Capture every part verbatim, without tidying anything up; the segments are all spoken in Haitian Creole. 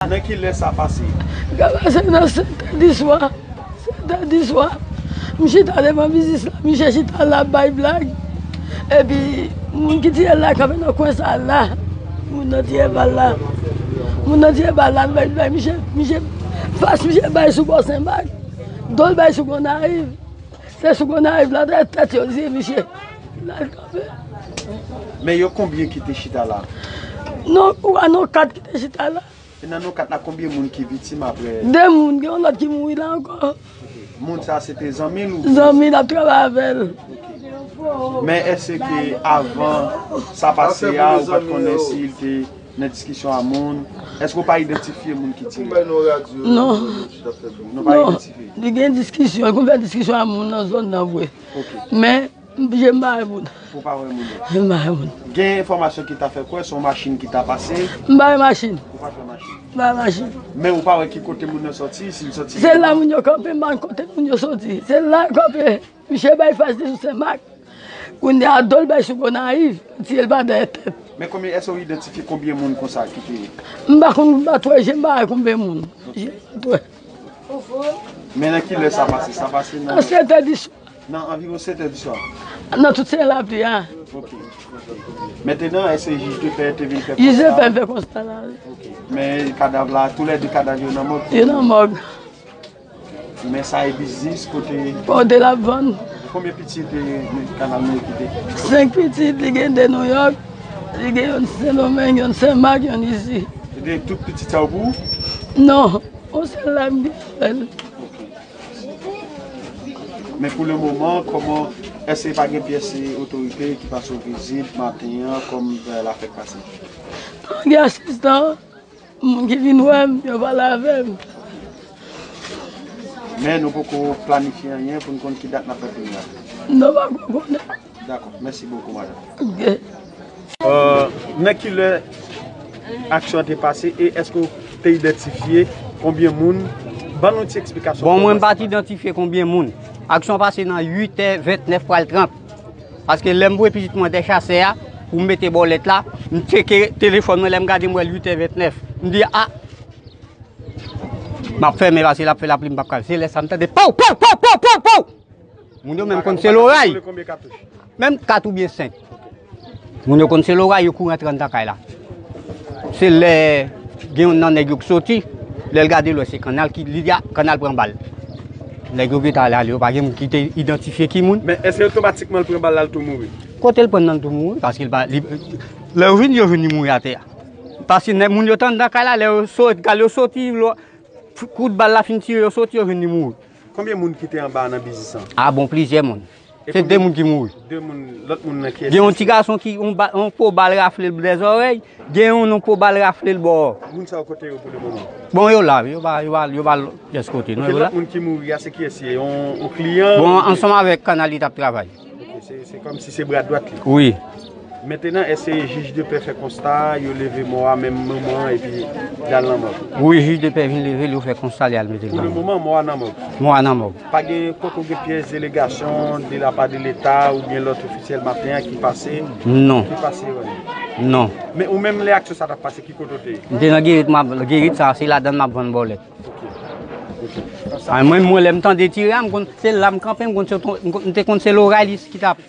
Nan ki lè sa pase? Sa pase nan sèt è di swa. Sèt è di swa. M chita devan biznis la, misye chita la ap bay blag. Epi, moun ki tiye l la kanpe nan kwen sa la. Moun nan tiye bal la. Moun nan tiye bal la, bay blag. Misye, misye, fas misye bay sou bò Senmak. Do l bay sou Gonayiv. Se sou Gonayiv la, tèt, tèt yo, se misye. La l kanpe. Men yo konbyen ki te chita la? Non, ou a non kat ki te chita la. E nan non kat la, konbyen moun ki viktim apre? De moun, gen yon lòt ki mouri la ankò. Moun sa se te zanmi l oubyen? Zanmi l ap travay avè l. Men èske avan sa pase a, ou pa t konnen si l te nan diskisyon a moun? Èske w pa idantifye moun ki tire? Non. Nou pa idantifye? Li gen diskisyon, li konn fè diskisyon a moun nan zòn nan vre. Men, m, je m pa wè moun. Ou pa wè moun? Je m pa wè moun. Gen enfòmasyon ki ta fè kwè se yon machin ki ta pase? M pa wè machin. Ou pa t wè machin? M pa wè machin. Men ou pa wè ki kote moun nan sòti, si l sòti? Se la moun yo kanpe, m pa konn kote moun yo sòti. Se la yo kanpe. Misye bay fas li sou Senmak. Kounye a do l bay sou Gonayiv, yo tiye l pa dèyè tèt. Men konbyen, èske w idantifye konbyen moun konsa ki te? M pa konn, m pa t wè, je m pa wè konbyen moun. Je m pa t wè. Men nan ki lè sa pase? Sa pase nan, nan sèt è di swa. Nan anviwon sèt è di swa? Nan tout se lapli a. Ok. Mentenan, èske jij de pè te vin fè konsta? Jij de pè fè konsta la, wi. Ok. Men kadav la, toulède kadav yo nan mòg? Yo nan mòg. Men sa e biznis kote? Kote l ap vann. Konbyen pitit, e, Kanal Meri kite? Senk pitit, li gen de Nouyòk, li gen youn Sendomeng, youn Senmak, youn isi. E tout pitit sa yo pou ou? Non, yon sèl la m gen avè l. Men pou le moman, kòman, èske pa gen pyès otorite ki pase w vizit maten an, kòm, e, la fèk pase? Non, gen asistan. Moun ki vin wè m, yo pale avè m. Men nou poko planifye anyen pou n konn ki dat n ap fè premye a. Non, pa ko konnen. Dakò, mèsi bokou, madanm. Ok. Euh, nan ki lè aksyon an te pase e èske w te idantifye konbyen moun? Ban nou ti eksplikasyon. Bon, mwen m pa t idantifye konbyen moun. Aksyon pase nan uit è vennèf pral trant. Paske lè m voye pitit mwen dèchasè a, pou m mete bòlèt la, m tcheke telefòn mwen, lè m gade m wè l uit è vennèf. M di, a! M ap fèmen paske l ap fè lapli, m p ap ka. Se lè sa m tande pow, pow, pow, pow, pow, pow! Moun yo menm konn se loray. Menm kat oubyen senk. Moun yo konn se loray, yo kouri antre anndan kay la. Se lè gen youn nan nèg yo k soti, lè l gade l wè se Kannal ki, li di, a, Kannal pran bal. Nèg yo gentan ale ale, yo pa gen moun ki te idantifye ki moun. Men èske otomatikman l pran bal la, l tou mouri? Kote l pran nan l tou mouri, paske l pa, li, lè yo vin, yo vin, li mouri atè a. Paske nèg moun yo t anndan kay la, lè yo sot, gade yo soti, lò, kout bal la fin tire, yo soti, yo vin, li mouri. Konbyen moun ki te anba nan biznis lan? A bon, plizyè moun. Se de moun ki mouri. De moun, lòt moun nan kiyès? Gen yon ti gason ki, yon ba-, yon po bal rafle l bò zòrèy, gen yon, yon po bal rafle l bò. Moun sa yo kote yo pou le moman? Bon, yo la, yo pa, yo pa, yo pa pyès kote, non, yo la. Lòt moun ki mouri a, se kiyès ye? Yon, yon kliyan? Bon, ansanm avèk Kannal li t ap travay. Ok, se, se kòmsi se bra dwat li. Wi. Mentenan, èske jij de pè fè konsta, yo leve mò a menm moman an epi l al nan mòg? Wi, jij de pè vin leve l, yo fè konsta, li al mete l nan mòg. Pou le moman, mò a nan mòg? Mò a nan mòg. Pa gen, poko gen pyès delegasyon de la pa de Leta oubyen lòt ofisyèl maten an ki pase? Non. Ki pase, wè? Non. Men ou menm, lè aksyon sa t ap pase, ki kote w te ye? M te nan Gerit, m ap, Gerit sa, se ladan l m ap vann bòlèt. Ok. Ok. A, mwen, mwen, lè m tande tire a, m konn, se la m kanpe, m konn se, m konn, m te konn se loray li ki t ap,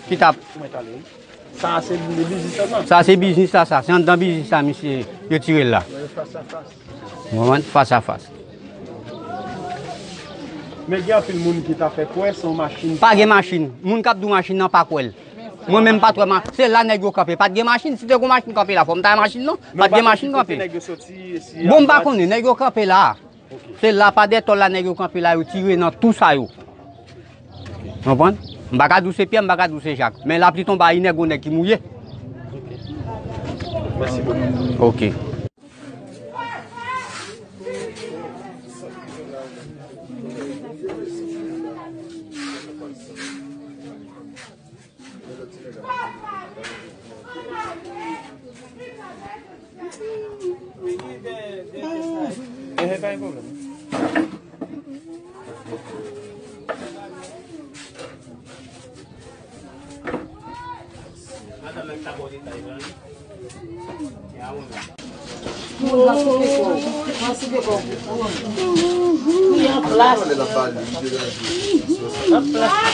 ki t ap. Sa se biznis la, sa? Sa se biznis la, sa. Se anndan biznis la, misye, yo tire l la. Ou konprann? Fas a fas. Men gen anpil moun ki ta fè kwè se yon machin. Pa gen machin. Moun k ap di w machin nan pa kwè l. Mwen menm pa t wè ma-, se la nèg yo kanpe. Pa t gen machin, si te gon machin kanpe la, fò m ta wè machin non. Pa t gen machin kanpe. Bon, m pa konnen, nèg yo kanpe la. Se la, pa dètòl la, nèg yo kanpe la, yo tire nan tou sa yo. Konprann? M pa ka di w se Pyè, m pa ka di w se Jak. Men lapli tonbe a inè, gon nèg ki mouye. Mèsi bokou. Ok. Li an plas. An plas.